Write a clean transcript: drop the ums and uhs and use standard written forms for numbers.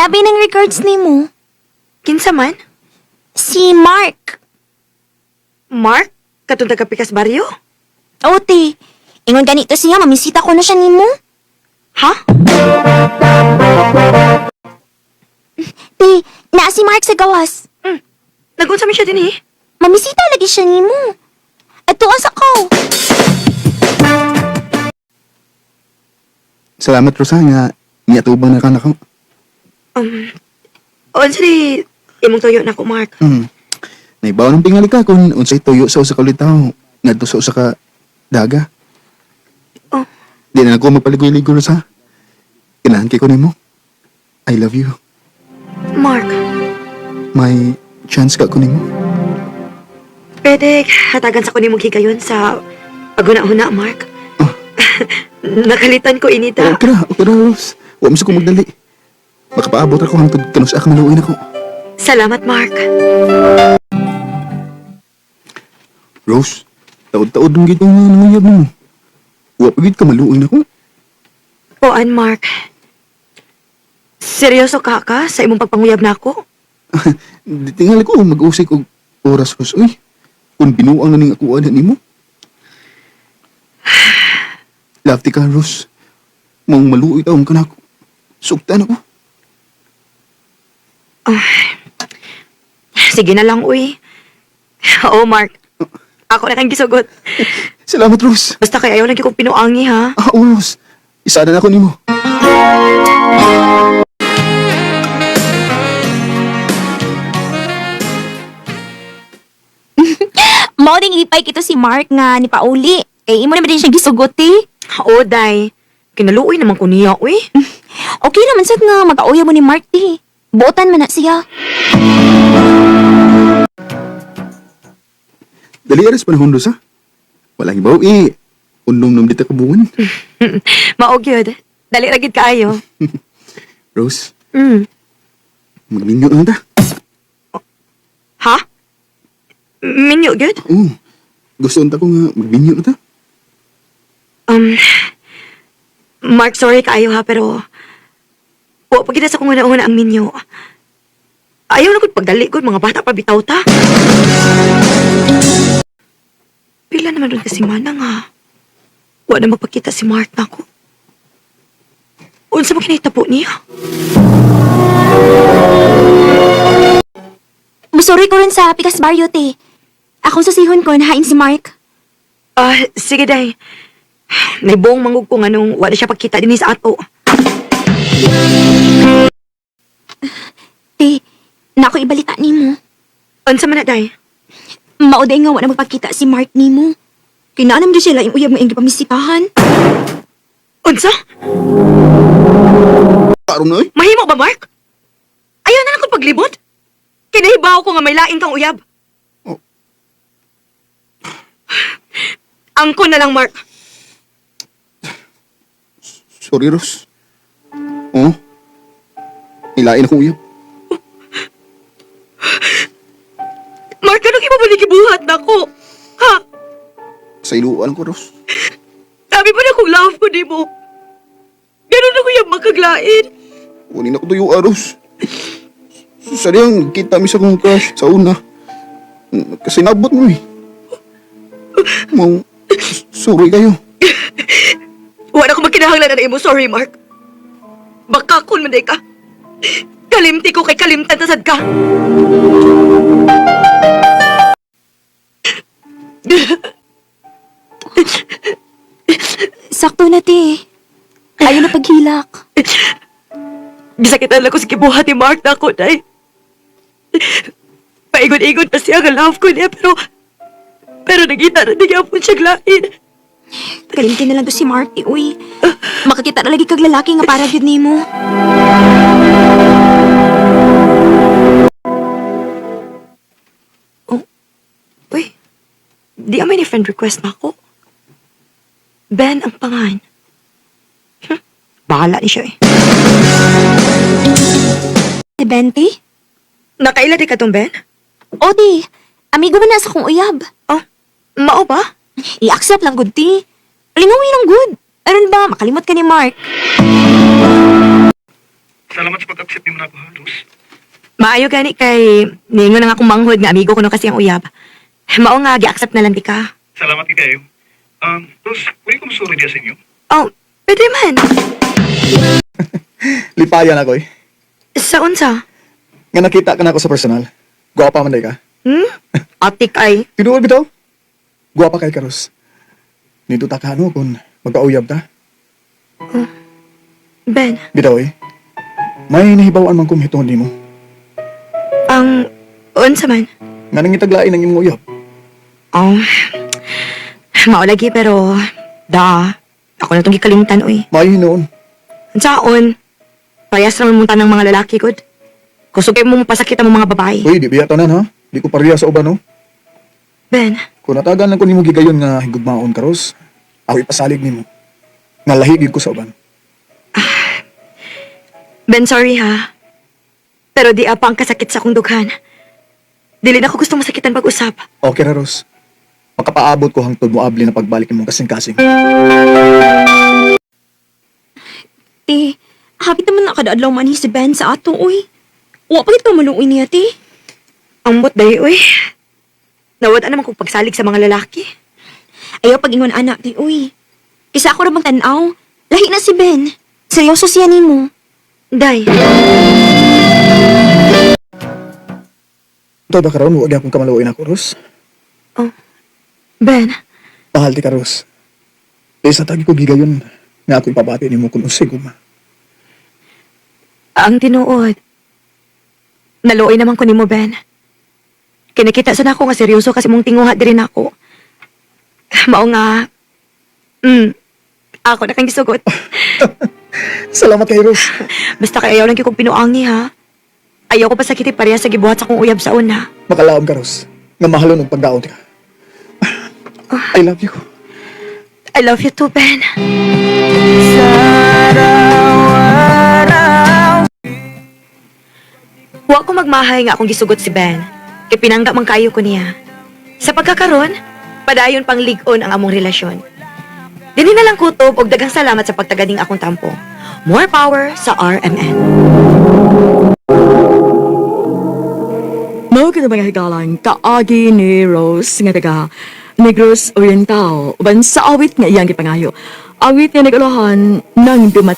Labi ng regards nimo. Kinsa man? Si Mark. Mark? Katong taga Pikas Barrio? O, te. Ingon ganito siya, mamisita ko na siya nimo. Ha? Te, naa si Mark sa gawas. Nagunsa man siya din eh. Mamisita lagi siya nimo. At tuon sa ko. Salamat, Rosa, nga niatubang na ka na ko. Unsa di imong tuyo nako, Mark? Naibaw ng pingali ka kung unsay tuyo sa usa ka ulitaw ngadto sa usa ka daga. Oh. Di na ako magpaligoy-ligoy, Rosa. Kailangan kay ko nimo. I love you. Mark, May chance ka ko nimo. pwede hatagan sa ko nimong higayon sa paghuna-huna, Mark. Oh. Nakalitan ko inita. Okay ra, okay ra, Rose. Wa mo sa ko magdali. Makapaabot ako hangtod kanus ka maluoy nako. Salamat, Mark. Rose, taod-taod ng gid nga nanguyab nimo. Wa pa gid ka maluoy nako. Poan, Mark. Seryoso ka ka sa imong pagpanguyab nako? Di tingali ko mag-usik og oras, Rose. Uy, kung binuang na ning ako ana nimo. Love ti ka, Rose. Maong maluoy taong ka nako. Sugtan ako. Sige na lang, uy. Oo, Mark. Ako na kang gisugot. Salamat, Rose. Basta kay ayaw lang kong pinuangi, ha? Ah, oo, Rose. Isa na ako nimo. Mao ding ipay kito si Mark nga ni Pauli. Kay imo naman din siya gisugot, te. Oo, day. Kinaluoy naman ko niya, uy. Okay naman sad nga magauya mo ni Mark, te. Buotan man na siya. Dali aras panahon, Rose, ha? Walang ibaw, eh. Unom-nom dita kabuan. Maog yun. Dali ra gid kaayo. Rose, magminyo na ta. Ha? Minyo gyud? Oo. Gusto unta ko nga magminyo na ta. Mark, sorry kaayo ha, pero wa pa gid sa kung una-una ang minyo. Ayaw na gud pagdali gud mga bata pa bitaw ta. Pila naman ron kasi manang ha. Wa na magpakita si Mark nako. Unsa man kinahitabo niya? Musorry ko rin sa Pikas Barrio, te. Akong susihon ko, nahain si Mark. Ah, sige day. Naibuong mangug ko nganong wala siya pagkita dinhi sa ato. Te, nako ibalita nimo. Unsa man na day? Mauday nga wa na magpakita si Mark nimo. Kay naa naman siya laing uyab nga iyang gipamisitahan. Unsa? Karon na, eh. Mahimo ba, Mark? Ayaw na lang kong paglibot. Kinahibaw ko nga may lain kang uyab. Oh. Angko na lang, Mark. Sorry, Rose. Oo. Ilain akong uyab. Mark, anong ibabalik ibuhat na ko? Ha? Sa iluan ko, Rose. Sabi pa na kong love ko di mo. Ganun ako yung makaglain. Kunin ako tuyo, ah, Rose. Sadyang kita mi sa kong crush sa una. Kasi nabot mo eh. Mau, sorry kayo. Wala ko magkinahanglan na imo. Sorry, Mark. Baka kun man day ka. Kalimti ko kay kalimtan tasad ka. Sakto na, te. Ayaw na paghilak. Gisakitan lang ko sa kibuhat ni Mark na ako, day. Paingon-ingon pa siya nga love ko niya, pero... Pero nagita na niya po siya lain. Kalimti na lang to si Mark, eh, uy. Makakita na lagi kag lalaki nga para gyud nimo. Uy, di amay ni friend request na ako. Ben ang pangan. Bahala ni siya eh. Si Ben, te? Nakaila di ka tong Ben? O, te. Amigo man na sa kong uyab. Oh, mao ba? I-accept lang good, te. Lingawi lang good. Aron ba, makalimot ka ni Mark. Salamat sa pag-accept nimo nako, ha, Rose. Maayo gani kay niingon ang akong manghod nga amigo ko no kasi ang uyab. Mao nga gi-accept na lang di ka. Salamat kay kayo. Rose, pwede ko masuri diya sa inyo? Oh, pwede man. Lipayan ako eh. Sa unsa? Nga nakita ka na ako sa personal. Guwapa man day ka. Atik ay. Tinuod bitaw? Guwapa kay Karos. Nito ta ka ano kung magkauyab ta. Ben, Bitaw eh. May nahibawan man kong hituon nimo. ang unsa man? Nga nangitaglain ang imong uyab. Oh. Mao lagi pero da ako na tong gikalimtan oy. Maayo hinuon. Unsaon? Parehas ra man mong tanang mga lalaki gud. Kusog kay mo mapasakit ang mga babae. Uy, di biya tanan ha. Di ko pareha sa uban no. Ben, Kung natagan lang ko nimo gigayon nga higugmaon karos, ako ipasalig nimo. Nga lahi gyud ko sa uban. Ben, sorry ha. Pero di apa ang kasakit sa akong dughan. Dili na ako gusto masakitan pag-usap. Okay ra Ros. Makapaabot ko hangtod mo abli na pagbalik imong kasing-kasing. Te, hapit naman na kada adlaw manhi si Ben sa ato, uy. Wa pa gid ka maluoy niya, te. Ambot dahi, uy. Nawad naman kong pagsalig sa mga lalaki. Ayaw pag-ingon anak, te, uy. Kisa ako ra bang tan-aw. Lahi na si Ben. Seryoso siya nimo. Day, Ito ba karon wa gyapon ka maluoy nako Ros? Ben, Mahal ti ka Ros. Di sa tagi ko gigayon nga ako ipabati nimo kung unsay guma. ang tinuod. Naluoy naman ko nimo, Ben. Kinakita sana ako nga seryoso kasi mong tinguha diri nako. Mao nga, ako na kang gisugot. Salamat kay Ros. Basta kay ayaw lang gyud kong pinuangi, ha. Ayaw ko pasakiti pareha sa gibuhat sa akong uyab sa una. Makalaom ka Ros. Nga mahalon og pagdaon ka. I love you. I love you too, Ben. Wa ko magmahay nga akong gisugot si Ben. Kay pinangga man kayo ko niya. Sa pagkakaron, padayon pang lig-on ang among relasyon. Dini na lang kutob og daghang salamat sa pagtagading akong tampo. More power sa RMN. Mao kini mga higalan kaagi ni Rose nga taga Negros Oriental uban sa awit nga iyang gipangayo. Awit nga nag-ulahan ng dumat.